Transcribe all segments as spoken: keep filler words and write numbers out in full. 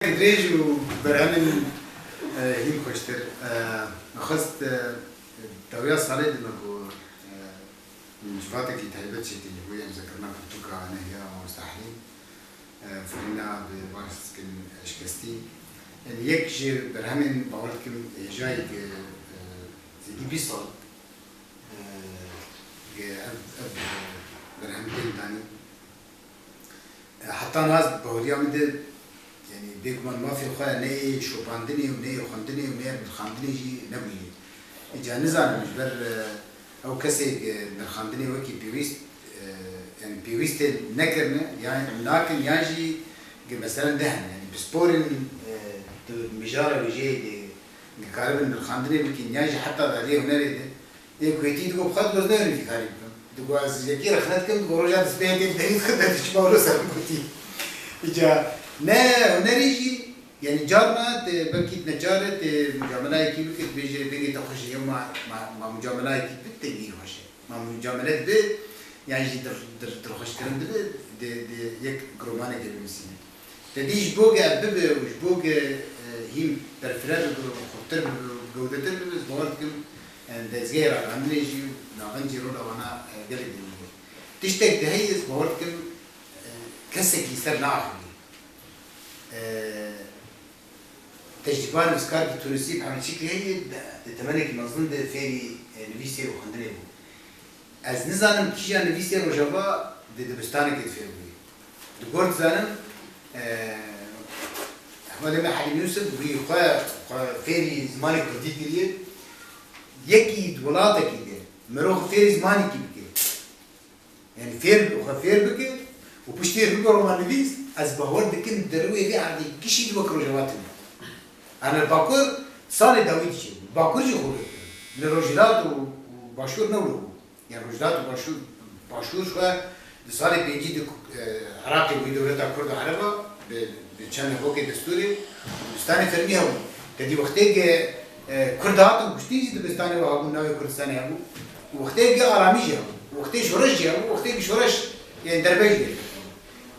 Dirêj û berhemên, e, hîn xweştir. E, min xwest, e, dawiya salê dime ku, e, min civatekî taybet çêkirî bo emzekirina pirtûka nehiya Mamoste Helîm, e, Firîna bi baş dikin eşkestî. Yanî yek ji berhemên bawer dikim hêjayî ki, e, zêdî bîst sal, e, ki ev, ev berhem tên danî. E, heta niha ez baweriya min de, yanî bêguman mafê xwe ne yê şopandinê û ne yê xwendinê û ne yê nirxandinê jî nebûye. Îca nizanim ji ber, e, ew kesê, e, nirxandinê wekî pêwîst, e, yanî pêwîstê nekirine, yan nakin, yan jî gi meselen de hene. Yanî pisporên, e, di mijara wêjeyê de gi karibin nirxandinê bikin, yan jî heta dariyê hunerê de, ê ku yekî digo bi xwe digo ez newêrim vî karî bikim. Digo ez yekî rexne dikim, digo roja destpêkê derî dixin, ez diçim ewro ser gotî. Îca ne hunerî jî, yanî carna tê belkî neçar e, tê mucamelayekî bike, dibêje dengê te xweş e, yew ma, ma, ma mucamelayekî bit, dengî xweş e. Ma mucamele dibe, yan jî dir, dir, dirxweşkirin dibe, dê, dê yek romanekê binivîsîne. Te dî ji bo ge ev bibe û ji bo ge, e, hîn berfireh bibe û xurtir bibe û gewdetir bibe, ez bawer dikim, e, dezgehê ragihandinê jî û navend jî rola wana, e, gelek girîng e. Tiştek de heye, ez bawer dikim, e, kesekî ser naaxive. E, Tecrîba nivîskarkî Tunusî bi hemî şiklî heye, di, di temenekî mezin de fêrî, e, nivîsê û xwendinê bû. Ez nizanim kîja nivîsê Rojava di dibistanekê de fêr bûye. Di gor dizanim, e, hevalê me Helîm Yûsif wî xwe, xwe fêrî zimanê kurdî kiriye. Yekî di welatekî de mirov fêrî zimanekî bike, yanî fêr, xwe fêr bike û piştî bibe romannivîs, ez bawer dikim di derûyê vê erdê gişî di wek Rojava tune. Em li Bakur salê dawî diçin. Bakur jî xwe vê kirin. Li Rojhilat û, û Başûr ne wilo bû. Yanî Rojhilat û Başûr, Başûr xwe di salê pêncî di, e, Iraqê bûyî dewleta Kurd û Ereba bi, bi çend hevokê destûrê dibistanê fermî hebû. Te dî wextê ke, e, Kurd hatin kuştî jî dibistanê we hebû, navê Kurdistanê hebû. Û wextê ke aramî jî hebû. Û wextê şoreş jî hebû. Wextê ke şoreş, yanî derbê jî lê.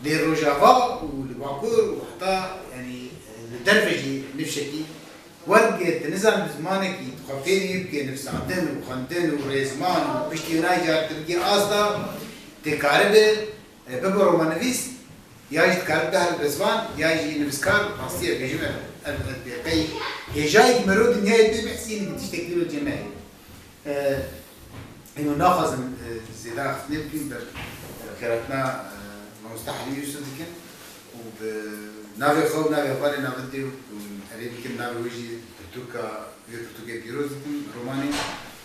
Lê Rojava û li Bakur û heta, yanî, e, li derve jî nifşekî Wergê tu nizan bi zimanekî xwe fêrî bike, nivîsandin û xwendin û rêzman û piştî wina jî tu bigî asta, tê karibe, e, bibe romannivîs, ya jî dikaribe hebe ziman, ya jî nivîskar, rastî ye bêjim ev, ev, ev bêqey hêjayekî mero dinyayê pê bihsînî bi tiştekî wilo cem nehêlin. E, Êno naxwazin, e, zêde axiftinê bikin, ber, e, xêratina, e, mamoste Helîm Yûsif dikin û bi navê xwe û navê hevalê navendê û erê bikin navê wê jî pirtûka, wê pirtûkê pîroz dikin, romanê,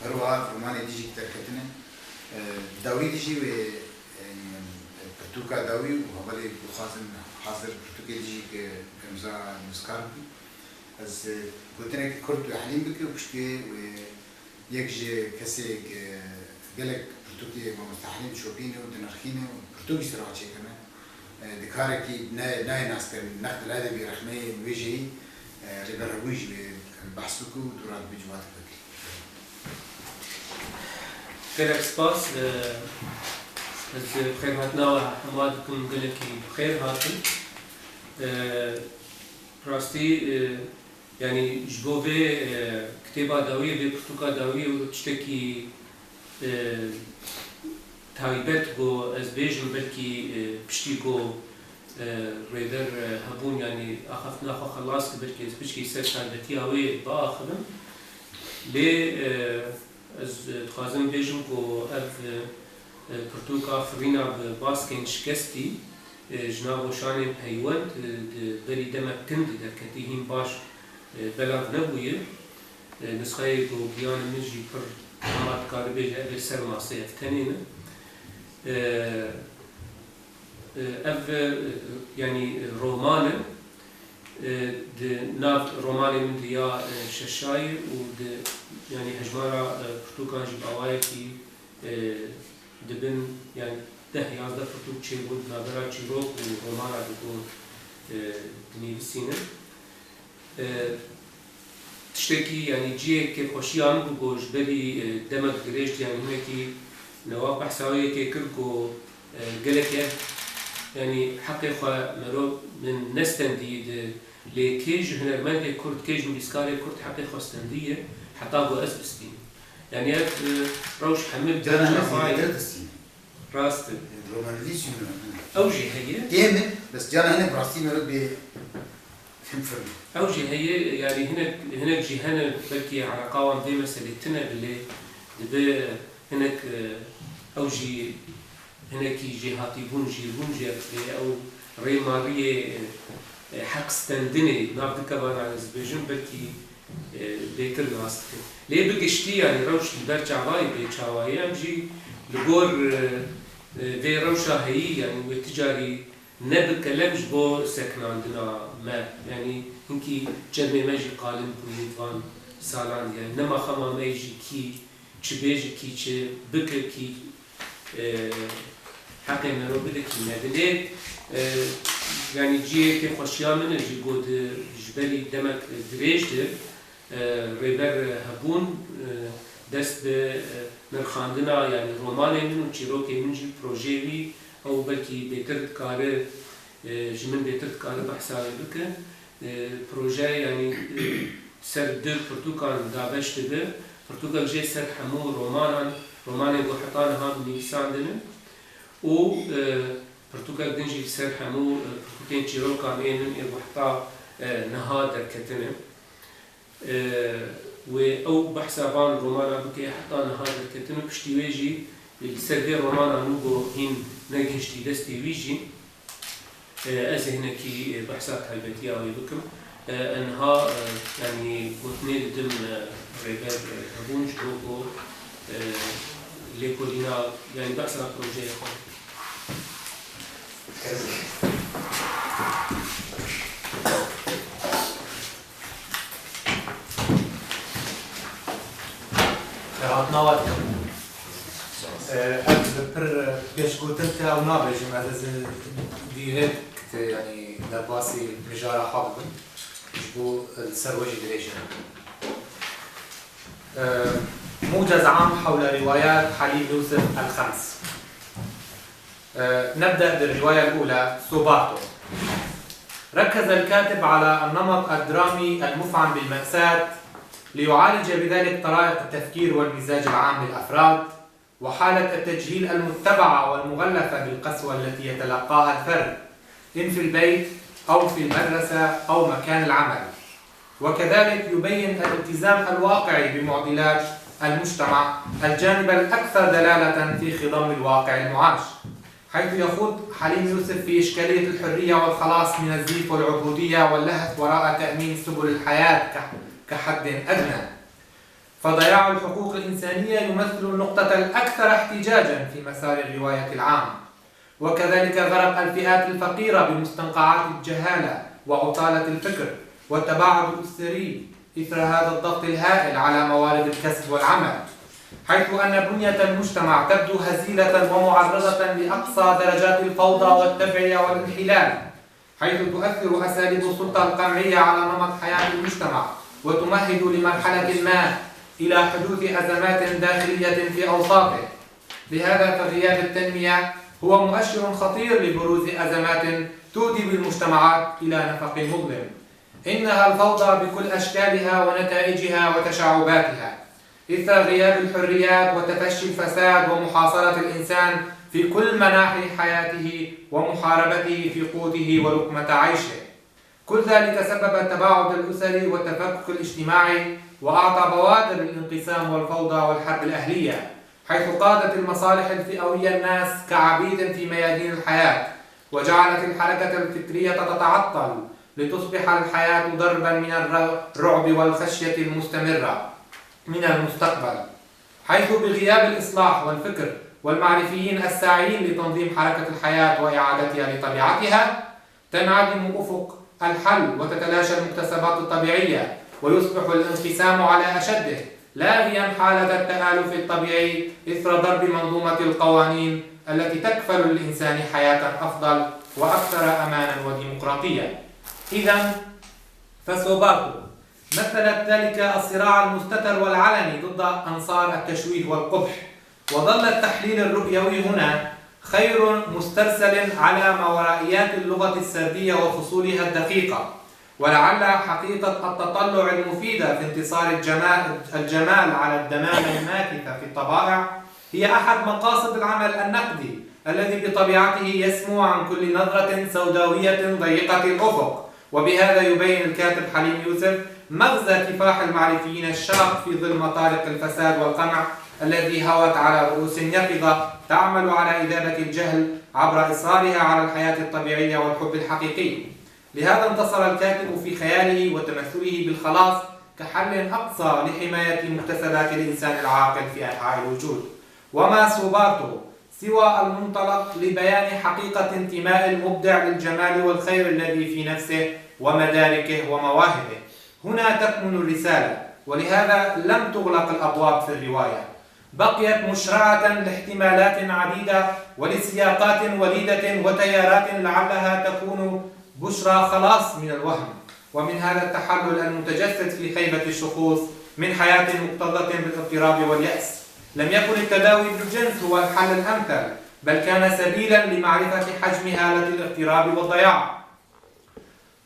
her wiha romanê dî jî derketine. E, dawî dî jî wê, e, pirtûka dawî û hevalê dixwazin hazir pirtûkê dî jî ke emza nivîskar bikin. Ez, e, gotinekî kurt wê Helîm bike û piştî wê Yek ji kesê, e, gelek pirtûkê mamoste Helîm dişopîne û dinirxîne û pirtûkî ser xwe çêkirine. E, di karekî ne, nayê naskirin, neqd el-edebî rexneyên wê jî, e, Rêber Hebûn jî wê behs bike û dûra dibe ciwatek vekirî. Gelek spas. E, ez bi xêrhatina we hema dikim, gelekî bi xêr hatin. E, rastî, e, Yanî ji bo vê, e, kitêba dawiyê, vê pirtûka dawiyê û tiştekî, e, taybet ku ez bêjim, belkî, e, piştî ku, e, Rêber, e, Hebûn, yanî axaftina xwe xelas kir, belkî ez piçkî ser taybetiya wê biaxivim. Lê, e, Ez, e, dixwazim bêjim ku ev, e, e, pirtûka Firîna bi baskên şikestî, e, ji nav weşanên peywend, e, di berî demek kin di derketî hîn baş, e, belav nebûye. E, nisxeyê ku giyanê min jî pir hema dikare bêje ev ê ser masê ev tenê ne. E, E, ev, e, yanî, e, roman e, e, di nav romanê min de ya, e, şeşayê û di, yanî, hejmara, e, pirtûkan jî bi awayekî, e, di bin, yanî, deh yazdeh pirtûk çêbûn di navbera çîrok û romana de ku, e, dinivîsînin. E, tiştekî, yanî cihê kêfxweşiya min bû ku ji berî, e, demek dirêj, yanî hinekî Newaf behsa wê yekê kir ku, e, gelekî ev, yanî heqê xwe merov min nestendî di, Lê kê ji hunermendê Kurd, kê ji nivîskarê Kurd heqê xwe stendiye, heta ku ez bistînim. Yanî ev, e, rewş heme bi Cana derê hene çavayê zêdetir distîne. Rast e. Romanivîs jî hunermend e. Ew jî heye. Têm e, bes cana hene bi rastî meriv bê hemfirm. Ew jî heye, yanî hinek, hinek jî hene, belkî eleqa wan dê meselê tune be, lê dibe hinek, e, ew jî hinekî jêhatîbûn, jêrbûn jê re, ew rêmariyê, e, heq stendinê nav dikevana ez dibêjim, belkî, e, bêtir nas dikin. Lê bi giştî, yanî rewş li ber çavayê bê çawayê, em jî li gor, e, e, vê rewşa heyî, yanî wê ti carî ne bi kelem ji bo sekinandina me, yanî hinkî çermê me jî qalin bûye di van salan de, yanî nema xema me jî kî çi bêje kî çi bike kî, e, heqê mero bide kî nedin. Ê, e, yanî cihê kêfxweşiya min e jî ku di ji berî demek dirêj de, e, Rêber Hebûn, e, dest bi, e, nirxandina, yanî romanê min û çîrokê min jî, projeyê wî, ew belkî bêtir dikare, e, ji min bêtir dikare behsa wê bike. E, proje, yanî, e, ser du pirtûkan dabeş dibe. Pirtûkek jê ser hemû romanan, romanên ku heta niha nivîsandine û, e, pirtûkek din jî li ser hemû, e, pirtûkên çîrokan ê min ê ku heta, e, niha derketine. E, wê ew behsa van romana bike heta niha derketine, piştî wê jî li ser vê romana nû ku hîn negihiştî destê wî jî, e, ez ê hinekî, e, behsa taybetiya wê bikim. E, niha, e, yanî gotinê didim, e, Rêber, e, Hebûn ji bo ku, e, lêkolîna, yanî behsa projeyê xwe. Hatina we dikim. Ev bi pir pêşgotin te ew nabêjim, ez, ez dîrêk te, yanî derbasî mijara xwe bibim, ji bo li ser we jî dirêj in. موجز عام حول روايات حليم يوسف الخمس. آه، نبدأ بالرواية الأولى، سوبارتو. ركز الكاتب على النمط الدرامي المفعم بالمأساة ليعالج بذلك طرائق التفكير والمزاج العام للأفراد وحالة التجهيل المتبعة والمغلفة بالقسوة التي يتلقاها الفرد، إن في البيت أو في المدرسة أو مكان العمل. وكذلك يبين الالتزام الواقعي بمعضلات المجتمع الجانب الأكثر دلالة في خضم الواقع المعاش، حيث يخوض حليم يوسف في إشكالية الحرية والخلاص من الزيف والعبودية واللهث وراء تأمين سبل الحياة ك-، كحد أدنى. فضياع الحقوق الإنسانية يمثل النقطة الأكثر احتجاجا في مسار الرواية العام. وكذلك غرق الفئات الفقيرة بمستنقعات الجهالة وعطالة الفكر والتباعد الأسري إثر هذا الضغط الهائل على موارد الكسب والعمل، حيث أن بنية المجتمع تبدو هزيلة ومعرضة لأقصى درجات الفوضى والتبعية والانحلال، حيث تؤثر أساليب السلطة القمعية على نمط حياة المجتمع، وتمهد لمرحلة ما إلى حدوث أزمات داخلية في أوساطه. لهذا فغياب التنمية هو مؤشر خطير لبروز أزمات تودي بالمجتمعات إلى نفق مظلم. إنها الفوضى بكل أشكالها ونتائجها وتشعباتها، إثر غياب الحريات وتفشي الفساد ومحاصرة الإنسان في كل مناحي حياته ومحاربته في قوته ولقمة عيشه. كل ذلك سبب التباعد الأسري والتفكك الاجتماعي، وأعطى بوادر للانقسام والفوضى والحرب الأهلية، حيث قادت المصالح الفئوية الناس كعبيد في ميادين الحياة، وجعلت الحركة الفكرية تتعطل، لتصبح الحياة ضربا من الر-، الرعب والخشية المستمرة من المستقبل، حيث بغياب الإصلاح والفكر والمعرفيين الساعيين لتنظيم حركة الحياة وإعادتها لطبيعتها، تنعدم أفق الحل وتتلاشى المكتسبات الطبيعية، ويصبح الانقسام على أشده، لاغيا حالة التآلف الطبيعي إثر ضرب منظومة القوانين التي تكفل للإنسان حياة أفضل وأكثر أمانا وديمقراطية. إذا فسوبارتو مثلت ذلك الصراع المستتر والعلني ضد أنصار التشويه والقبح، وظل التحليل الرؤيوي هنا خير مسترسل على ماورائيات اللغة السردية وفصولها الدقيقة، ولعل حقيقة التطلع المفيدة في انتصار الجمال، الجمال على الدمامة الماكثة في الطبائع هي أحد مقاصد العمل النقدي الذي بطبيعته يسمو عن كل نظرة سوداوية ضيقة الأفق. وبهذا يبين الكاتب حليم يوسف مغزى كفاح المعرفيين الشاق في ظل مطارق الفساد والقمع الذي هوت على رؤوس يقظة تعمل على إذابة الجهل عبر إصرارها على الحياة الطبيعية والحب الحقيقي. لهذا انتصر الكاتب في خياله وتمثله بالخلاص كحل أقصى لحماية مكتسبات الإنسان العاقل في أنحاء الوجود. وما سوبارتو سوى المنطلق لبيان حقيقة انتماء المبدع للجمال والخير الذي في نفسه ومداركه ومواهبه. هنا تكمن الرسالة، ولهذا لم تغلق الأبواب في الرواية. بقيت مشرعة لاحتمالات عديدة ولسياقات وليدة وتيارات لعلها تكون بشرى خلاص من الوهم، ومن هذا التحلل المتجسد في خيبة الشخوص من حياة مكتظة بالاضطراب واليأس. لم يكن التداوي بالجنس هو الحل الأمثل، بل كان سبيلا لمعرفة حجم هالة الاغتراب والضياع.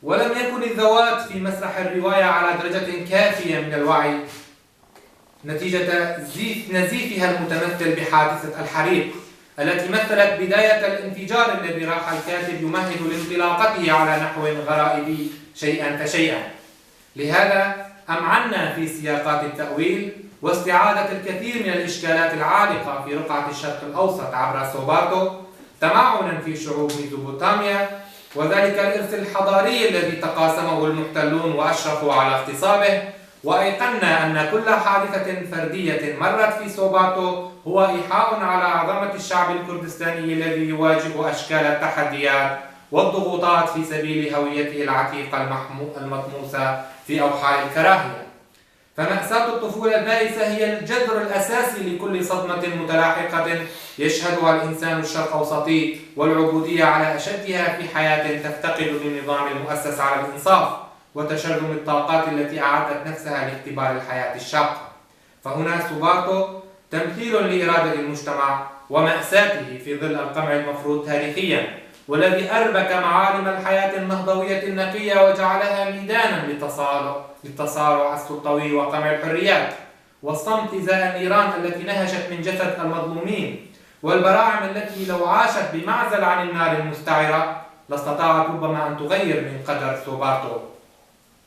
ولم يكن الذوات في مسرح الرواية على درجة كافية من الوعي نتيجة زيف-، نزيفها المتمثل بحادثة الحريق، التي مثلت بداية الانفجار الذي راح الكاتب يمهد لانطلاقته على نحو غرائبي شيئا فشيئا. لهذا أمعنا في سياقات التأويل واستعادة الكثير من الإشكالات العالقة في رقعة الشرق الأوسط عبر سوبارتو، تمعنا في شعوب ميزوبوتاميا، وذلك الإرث الحضاري الذي تقاسمه المحتلون وأشرفوا على اغتصابه، وأيقنا أن كل حادثة فردية مرت في سوباتو هو إيحاء على عظمة الشعب الكردستاني الذي يواجه أشكال التحديات والضغوطات في سبيل هويته العتيقة المحمو-، المطموسة في أوحال الكراهية. فمأساة الطفولة البائسة هي الجذر الأساسي لكل صدمة متلاحقة يشهدها الإنسان الشرق أوسطي، والعبودية على أشدها في حياة تفتقد للنظام المؤسس على الإنصاف وتشرذم الطاقات التي أعدت نفسها لاختبار الحياة الشاقة. فهنا سوبارتو تمثيل لإرادة المجتمع ومأساته في ظل القمع المفروض تاريخيا، والذي أربك معالم الحياة النهضوية النقية وجعلها ميدانا للتصارع، للتصارع السلطوي وقمع الحريات، والصمت إزاء النيران التي نهشت من جسد المظلومين، والبراعم التي لو عاشت بمعزل عن النار المستعرة لاستطاعت ربما أن تغير من قدر سوبارتو.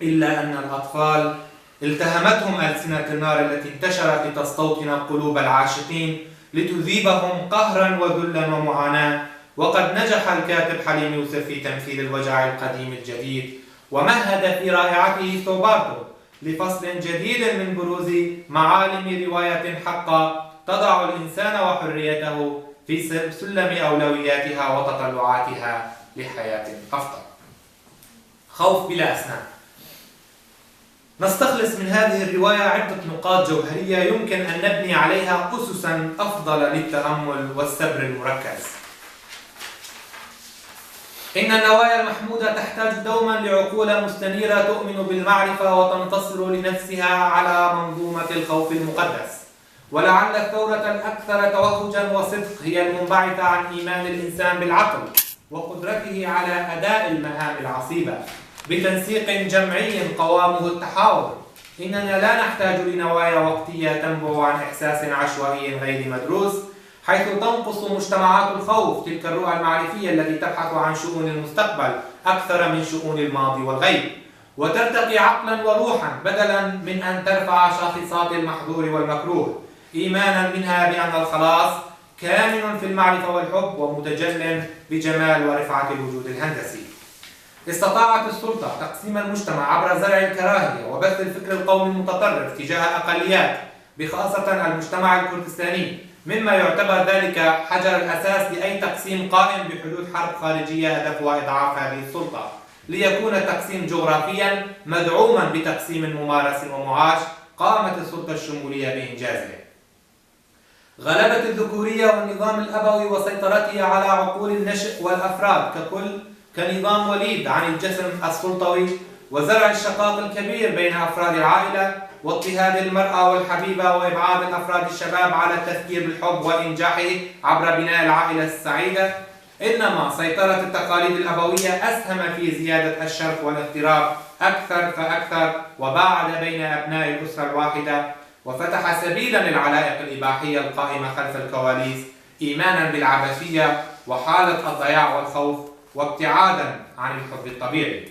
إلا أن الأطفال التهمتهم ألسنة النار التي انتشرت لتستوطن قلوب العاشقين لتذيبهم قهرا وذلا ومعاناة، وقد نجح الكاتب حليم يوسف في تمثيل الوجع القديم الجديد، ومهد في رائعته سوبارتو لفصل جديد من بروز معالم رواية حقة تضع الإنسان وحريته في س-، سلم أولوياتها وتطلعاتها لحياة أفضل. خوف بلا أسنان. نستخلص من هذه الرواية عدة نقاط جوهرية يمكن أن نبني عليها أسسا أفضل للتأمل والسبر المركز. إن النوايا المحمودة تحتاج دوما لعقول مستنيرة تؤمن بالمعرفة وتنتصر لنفسها على منظومة الخوف المقدس. ولعل الثورة الأكثر توهجا وصدق هي المنبعثة عن إيمان الإنسان بالعقل وقدرته على أداء المهام العصيبة بتنسيق جمعي قوامه التحاور. إننا لا نحتاج لنوايا وقتية تنبع عن إحساس عشوائي غير مدروس، حيث تنقص مجتمعات الخوف تلك الرؤى المعرفية التي تبحث عن شؤون المستقبل أكثر من شؤون الماضي والغيب، وترتقي عقلا وروحا بدلا من أن ترفع شاخصات المحظور والمكروه، إيمانا منها بأن الخلاص كامن في المعرفة والحب ومتجل بجمال ورفعة الوجود الهندسي. استطاعت السلطة تقسيم المجتمع عبر زرع الكراهية وبث الفكر القومي المتطرف تجاه الأقليات، بخاصة المجتمع الكردستاني، مما يعتبر ذلك حجر الأساس لأي تقسيم قائم بحدود حرب خارجية هدفها إضعاف هذه السلطة، ليكون التقسيم جغرافيا مدعوما بتقسيم ممارس ومعاش قامت السلطة الشمولية بإنجازه. غلبت الذكورية والنظام الأبوي وسيطرته على عقول النشء والأفراد ككل كنظام وليد عن الجسم السلطوي، وزرع الشقاق الكبير بين أفراد العائلة، واضطهاد المرأة والحبيبة، وإبعاد الأفراد الشباب على التفكير بالحب وإنجاحه عبر بناء العائلة السعيدة. إنما سيطرة التقاليد الأبوية أسهم في زيادة الشرخ والاضطراب أكثر فأكثر، وباعد بين أبناء الأسرة الواحدة، وفتح سبيلا للعلائق الإباحية القائمة خلف الكواليس، إيمانا بالعبثية وحالة الضياع والخوف، وابتعادا عن الحب الطبيعي.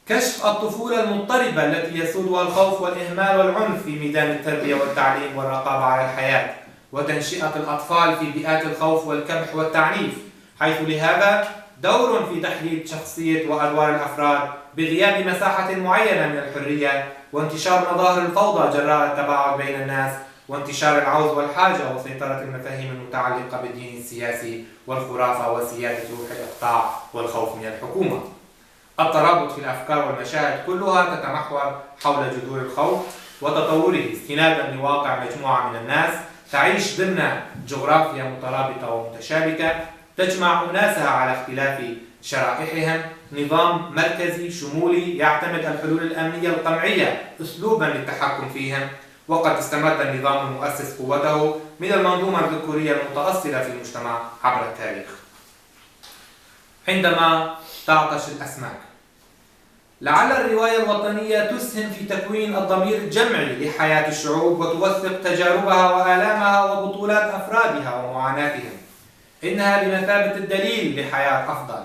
كشف الطفولة المضطربة التي يسودها الخوف والإهمال والعنف في ميدان التربية والتعليم والرقابة على الحياة، وتنشئة الأطفال في بيئات الخوف والكبح والتعنيف، حيث لهذا دور في تحديد شخصية وأدوار الأفراد بغياب مساحة معينة من الحرية وانتشار مظاهر الفوضى جراء التباعد بين الناس وانتشار العوز والحاجة وسيطرة المفاهيم المتعلقة بالدين السياسي والخرافة وسيادة روح الإقطاع والخوف من الحكومة. الترابط في الأفكار والمشاهد كلها تتمحور حول جذور الخوف وتطوره استنادا لواقع مجموعة من الناس تعيش ضمن جغرافيا مترابطة ومتشابكة تجمع أناسها على اختلاف شرائحهم، نظام مركزي شمولي يعتمد الحلول الأمنية القمعية أسلوبا للتحكم فيهم، وقد استمد النظام المؤسس قوته من المنظومة الذكورية المتأصلة في المجتمع عبر التاريخ. عندما تعطش الأسماك. لعل الرواية الوطنية تسهم في تكوين الضمير الجمعي لحياة الشعوب وتوثق تجاربها وآلامها وبطولات أفرادها ومعاناتهم. إنها بمثابة الدليل لحياة أفضل.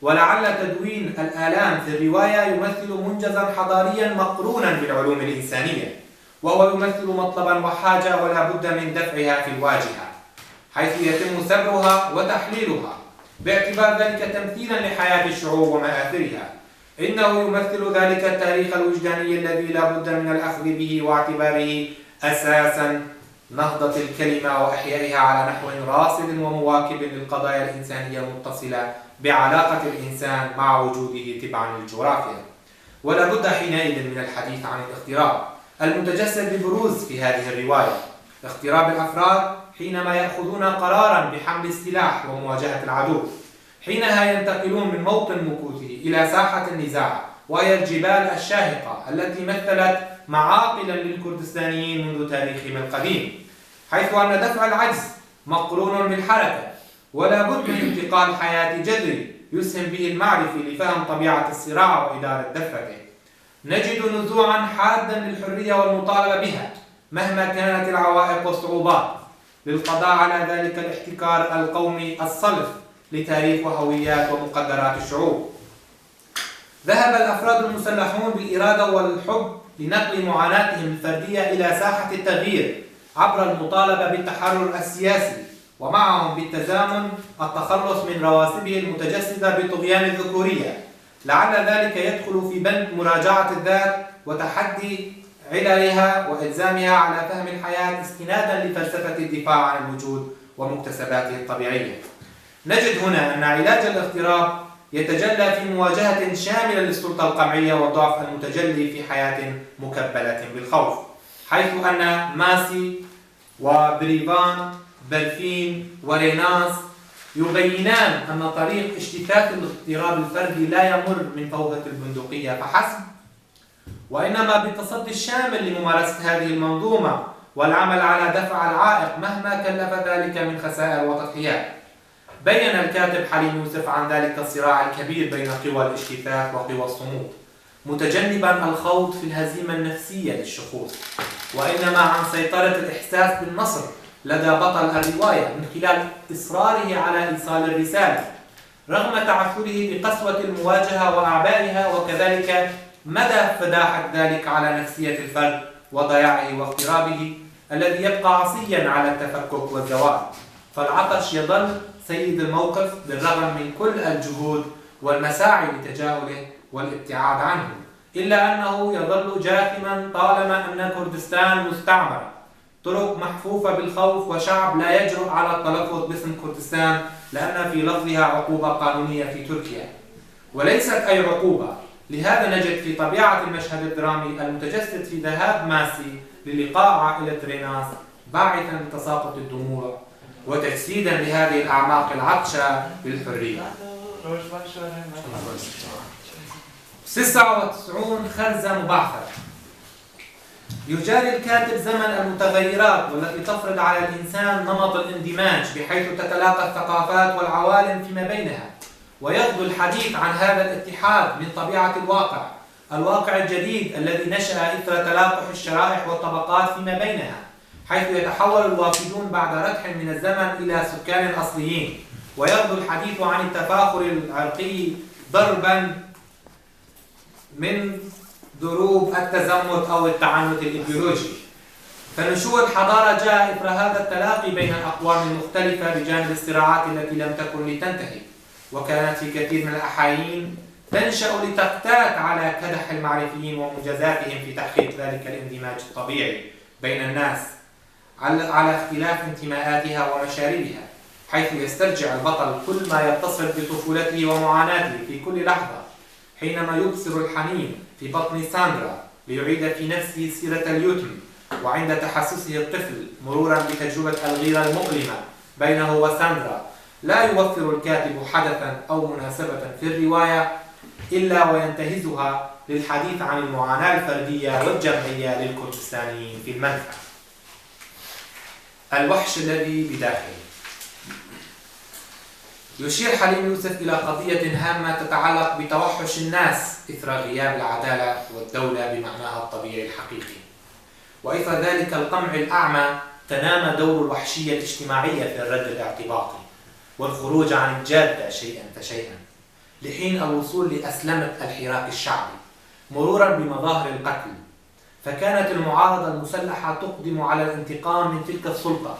ولعل تدوين الآلام في الرواية يمثل منجزا حضاريا مقرونا بالعلوم الإنسانية، وهو يمثل مطلبا وحاجة ولا بد من دفعها في الواجهة، حيث يتم سبرها وتحليلها، باعتبار ذلك تمثيلا لحياة الشعوب ومآثرها. إنه يمثل ذلك التاريخ الوجداني الذي لا بد من الأخذ به واعتباره أساسا نهضة الكلمة وإحيائها على نحو راصد ومواكب للقضايا الإنسانية المتصلة بعلاقة الإنسان مع وجوده تبعا للجغرافيا. ولا بد حينئذ من الحديث عن الاغتراب المتجسد ببروز في هذه الرواية، اغتراب الأفراد حينما يأخذون قرارا بحمل السلاح ومواجهة العدو، حينها ينتقلون من موطن مكوثه إلى ساحة النزاع، وهي الجبال الشاهقة التي مثلت معاقلا للكردستانيين منذ تاريخهم القديم، حيث أن دفع العجز مقرون بالحركة، ولا بد من انتقال حياتي جذري يسهم به المعرفي لفهم طبيعة الصراع وإدارة دفته. نجد نزوعا حادا للحرية والمطالبة بها مهما كانت العوائق والصعوبات للقضاء على ذلك الاحتكار القومي الصلف لتاريخ وهويات ومقدرات الشعوب. ذهب الأفراد المسلحون بالإرادة والحب لنقل معاناتهم الفردية إلى ساحة التغيير عبر المطالبة بالتحرر السياسي، ومعهم بالتزامن التخلص من رواسبه المتجسدة بطغيان الذكورية، لعل ذلك يدخل في بند مراجعة الذات وتحدي عللها وإلزامها على فهم الحياة استنادا لفلسفة الدفاع عن الوجود ومكتسباته الطبيعية. نجد هنا أن علاج الاغتراب يتجلى في مواجهة شاملة للسلطة القمعية والضعف المتجلي في حياة مكبلة بالخوف، حيث أن ماسي وبريفان، برفين وريناس يبينان أن طريق اجتثاث الاغتراب الفردي لا يمر من فوهة البندقية فحسب، وإنما بالتصدي الشامل لممارسة هذه المنظومة والعمل على دفع العائق مهما كلف ذلك من خسائر وتضحيات. بين الكاتب حليم يوسف عن ذلك الصراع الكبير بين قوى الاجتثاث وقوى الصمود، متجنبا الخوض في الهزيمة النفسية للشخوص، وإنما عن سيطرة الإحساس بالنصر لدى بطل الرواية من خلال إصراره على إيصال الرسالة، رغم تعثره بقسوة المواجهة وأعبائها، وكذلك مدى فداحة ذلك على نفسية الفرد وضياعه واغترابه الذي يبقى عصيا على التفكك والزوال. فالعطش يظل سيد الموقف بالرغم من كل الجهود والمساعي لتجاهله والابتعاد عنه، إلا أنه يظل جاثما طالما أن كردستان مستعمرة. طرق محفوفة بالخوف، وشعب لا يجرؤ على التلفظ باسم كردستان لأن في لفظها عقوبة قانونية في تركيا، وليست أي عقوبة. لهذا نجد في طبيعة المشهد الدرامي المتجسد في ذهاب ماسي للقاء عائلة ريناس باعثا لتساقط الدموع وتجسيدا لهذه الأعماق العطشة للحرية. تسعة وتسعون خرزة مبعثرة. يجاري الكاتب زمن المتغيرات والتي تفرض على الإنسان نمط الاندماج، بحيث تتلاقى الثقافات والعوالم فيما بينها، ويغدو الحديث عن هذا الاتحاد من طبيعة الواقع، الواقع الجديد الذي نشأ إثر تلاقح الشرائح والطبقات فيما بينها، حيث يتحول الوافدون بعد ردح من الزمن إلى سكان أصليين، ويغدو الحديث عن التفاخر العرقي ضربا من ضروب التزمت أو التعنت الإيديولوجي. فنشوء الحضارة جاء إثر هذا التلاقي بين الأقوام المختلفة بجانب الصراعات التي لم تكن لتنتهي، وكانت في كثير من الأحايين تنشأ لتقتات على كدح المعرفيين ومنجزاتهم في تحقيق ذلك الاندماج الطبيعي بين الناس على، على اختلاف انتماءاتها ومشاربها، حيث يسترجع البطل كل ما يتصل بطفولته ومعاناته في كل لحظة، حينما يبصر الحنين في بطن ساندرا ليعيد في نفسه سيرة اليتم، وعند تحسسه الطفل مرورا بتجربة الغيرة المؤلمة بينه وساندرا، لا يوفر الكاتب حدثا أو مناسبة في الرواية إلا وينتهزها للحديث عن المعاناة الفردية والجمعية للكردستانيين في المنفى. الوحش الذي بداخله. يشير حليم يوسف إلى قضية هامة تتعلق بتوحش الناس إثر غياب العدالة والدولة بمعناها الطبيعي الحقيقي، وإثر ذلك القمع الأعمى تنامى دور الوحشية الاجتماعية في الرد الاعتباطي والخروج عن الجادة شيئا فشيئا، لحين الوصول لأسلمة الحراك الشعبي، مرورا بمظاهر القتل. فكانت المعارضة المسلحة تقدم على الانتقام من تلك السلطة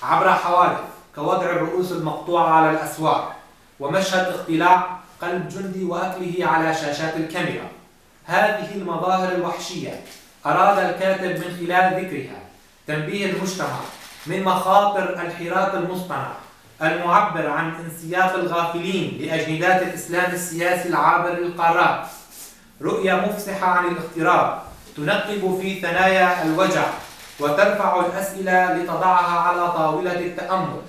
عبر حوادث كوضع الرؤوس المقطوعة على الأسوار، ومشهد اختلاع قلب جندي وأكله على شاشات الكاميرا. هذه المظاهر الوحشية أراد الكاتب من خلال ذكرها تنبيه المجتمع من مخاطر الحراك المصطنع المعبر عن انسياق الغافلين لأجندات الإسلام السياسي العابر للقارات، رؤية مفصحة عن الاغتراب تنقب في ثنايا الوجع وترفع الأسئلة لتضعها على طاولة التأمل،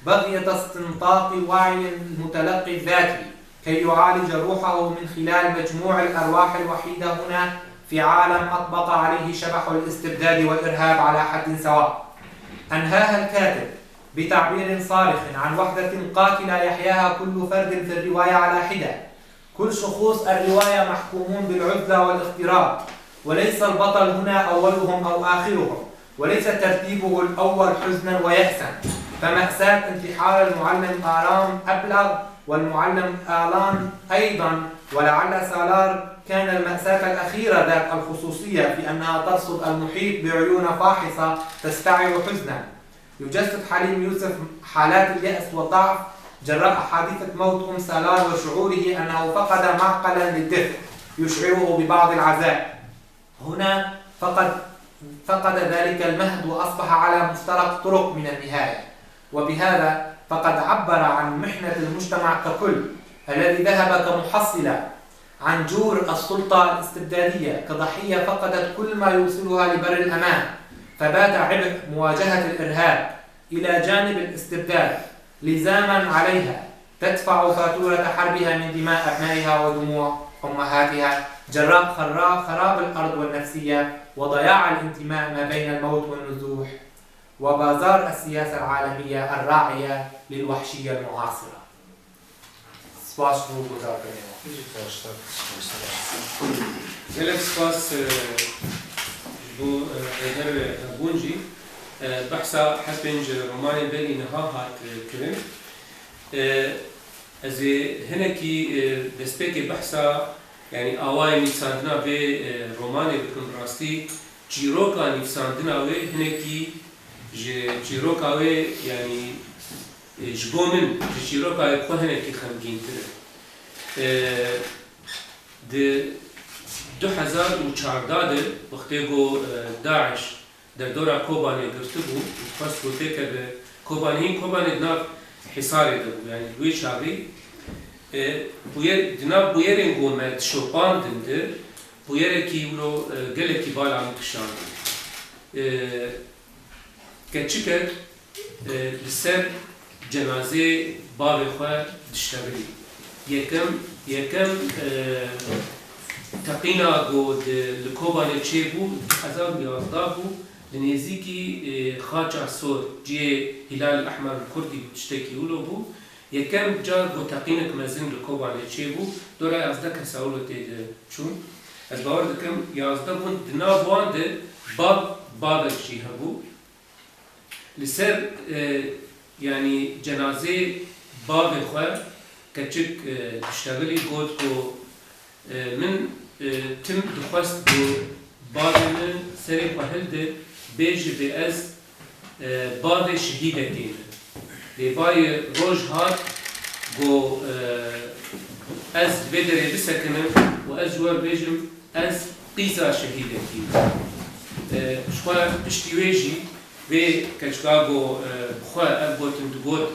بغية استنطاق وعي المتلقي الذاتي كي يعالج روحه من خلال مجموع الأرواح الوحيدة هنا في عالم أطبق عليه شبح الاستبداد والإرهاب على حد سواء. أنهاها الكاتب بتعبير صارخ عن وحدة قاتلة يحياها كل فرد في الرواية على حدة. كل شخوص الرواية محكومون بالعزلة والاغتراب، وليس البطل هنا أولهم أو آخرهم، وليس ترتيبه الأول حزنا ويأسا، فمأساة انتحار المعلم آلان أبلغ، والمعلم آلان أيضا، ولعل سالار كان المأساة الأخيرة ذات الخصوصية في أنها ترصد المحيط بعيون فاحصة تستعر حزنا. يجسد حليم يوسف حالات اليأس والضعف جراء حادثة موت أم سالار وشعوره أنه فقد معقلا للدفء يشعره ببعض العزاء. هنا فقد فقد ذلك المهد وأصبح على مفترق طرق من النهاية، وبهذا فقد عبر عن محنة المجتمع ككل الذي ذهب كمحصلة عن جور السلطة الاستبدادية كضحية فقدت كل ما يوصلها لبر الأمان، فبات عبء مواجهة الإرهاب إلى جانب الاستبداد لزاما عليها تدفع فاتورة حربها من دماء أبنائها ودموع أمهاتها جراء خرا-، خراب الأرض والنفسية وضياع الانتماء ما بين الموت والنزوح وبازار السياسة العالمية الراعية للوحشية المعاصرة. Spas bo guhdarkirinê we. Gelek spas, e, ji bo, e, Heyder Erbûn jî. E, behsa her pênc romanên berî niha hat, e, kirin. E, ez ê hinekî, e, destpêkê behsa, yanî awayê nivîsandina vê, e, romanê bikim. Bi rastî çîroka nivîsandina wê hinekî ji çîroka wê, yanî, e, ji bo min, ji çîroka wê xwe hinekî xemgîntir e. E, di du hezar û çardeh de wextê ku, e, DAIŞ derdora Kobanê girtibû û dixwest ku têkeve Kobanê, hîn Kobanê di nav hîsarê de bû. Yanî di wê çaxê, e, bûyer, di nav bûyerên ku me dişopandin de bûyerekî wilo, e, gelekî bala min kişand. E, keçikek, e, li ser cenazeyê bavê xwe diştexilî. Yekem, yekem, e, teqîna ku di, li Kobanê çêbû, du hezar û yazdeh bû, li nêzîkî, e, Xaça Sor, cihê Hilal Ehmer Kurdî û tiştekî wilo bû. Yekem car ku teqînek mezin li Kobanê çêbû, dora yazdeh kesa wilo tê de çûn. Ez bawer dikim, yazdeh bûn, di nav wan de bav, bavek jî hebû. Li ser, e, yanî cenazê bavê xwe keçik, e, diştexilî got ku, e, min, e, tim dixwest ku bavê min serê xwe hilde bêje bê ez, e, bavê şehîdekê me. Lê bayê roj hat ku, e, ez di vê derê bisekinim û ez ji we bêjim, ez qîza şehîdekî me. E, ji xwe piştî wê jî vê keçika ku, e, bi xwe ev gotin digot,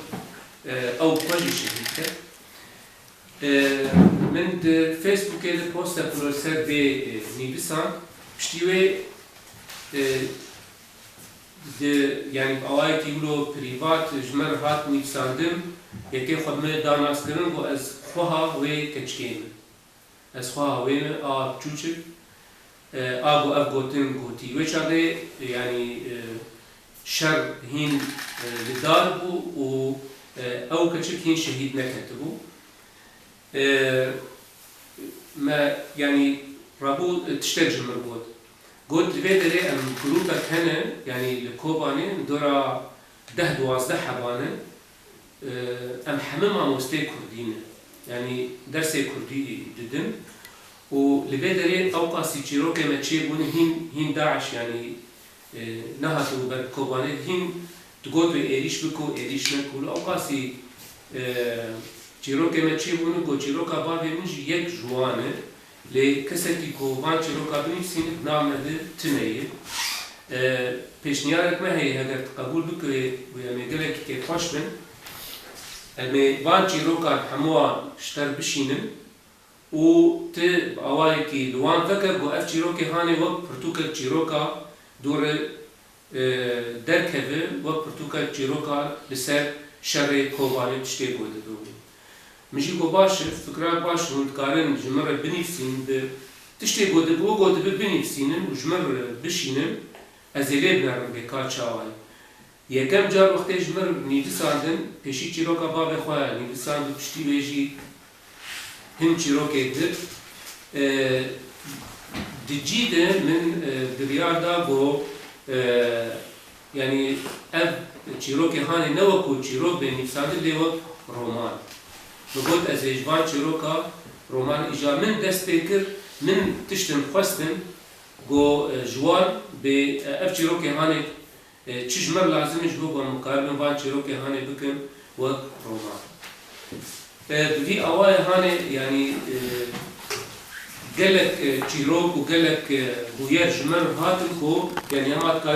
e, ew xwe jî şehîd ket. E, min di Facebookê de poste ku li ser vê, e, nivîsand. Piştî wê, e, di, yanî bi awayekî wilo prîvat ji me re hat nivîsandin, yekê xwe bi me da naskirin, got, ez xweha wê keçikê me. Ez xweha wê me, a çûçik, e, a ku ev gotin gotî. Wê çaxê, yanî, e, şer hîn, e, li dar bû û, e, ew keçik hîn şehîd neketibû. E, me, yanî, rabû, e, tiştek ji min got. Got, li vê derê em grûpek hene, yanî li Kobanê, em dora deh duwazdeh heban in. E, em hemû mamosteyê kurdî ne. Yanî dersê kurdî didin. Û li vê derê ewqasî çîrokê me çêbûne hîn, hîn DAIŞ, yanî, e, nehatibû ber Kobanê, hîn digot wê êrîş bike û êrîş neke. Û li ewqasî, e, çîrokê me çêbûne, got, çîroka bavê min jî yek ji wan e. Lê kesekî ku van çîroka binivîsîne, di nav me de tune ye. E, pêşniyarek me heye, heger tu qebûl bikirê û em ê gelekî kêfxweş bin, em ê van çîrokan hemûyan ji te re bişînin û tu bi awayekî li wan veke ku ev çîrokê hanê wek pirtûkek çîroka dû re, e, derkeve, wek pirtûkek çîroka li ser şerê Kobanê tiştê ku dibû. Min jî got, baş e, fikra baş e, hûn dikarin ji min re binivîsînin, bi tiştê ku dibe, wek ku dibe binivîsînin û ji min re bişînin, ez ê lê binerim bê ka çawa ye. Yekem car wextê ji min re nivîsandin, pêşî çîroka bavê xwe nivîsand û piştî wê jî hin çîrokê dir. E, di cî de min, e, biryar da ku, e, yanî ev çîrokê hanê ne wekû çîrok bê nivîsandin, lê wek roman. Min got, ez ê ji van çîroka roman, îcar min dest pê kir, min tiştin xwestin ku, e, ji wan bê, e, ev çîrokê hanê, e, çi ji me re lazim e ji bo ku em karibin van çîrokê hanê bikin wek roman. E, bi vî awayê hanê, yanî, e, gelek, e, çîrok û gelek, e, bûyer ji me re hatin ku, yanî, ema dikarin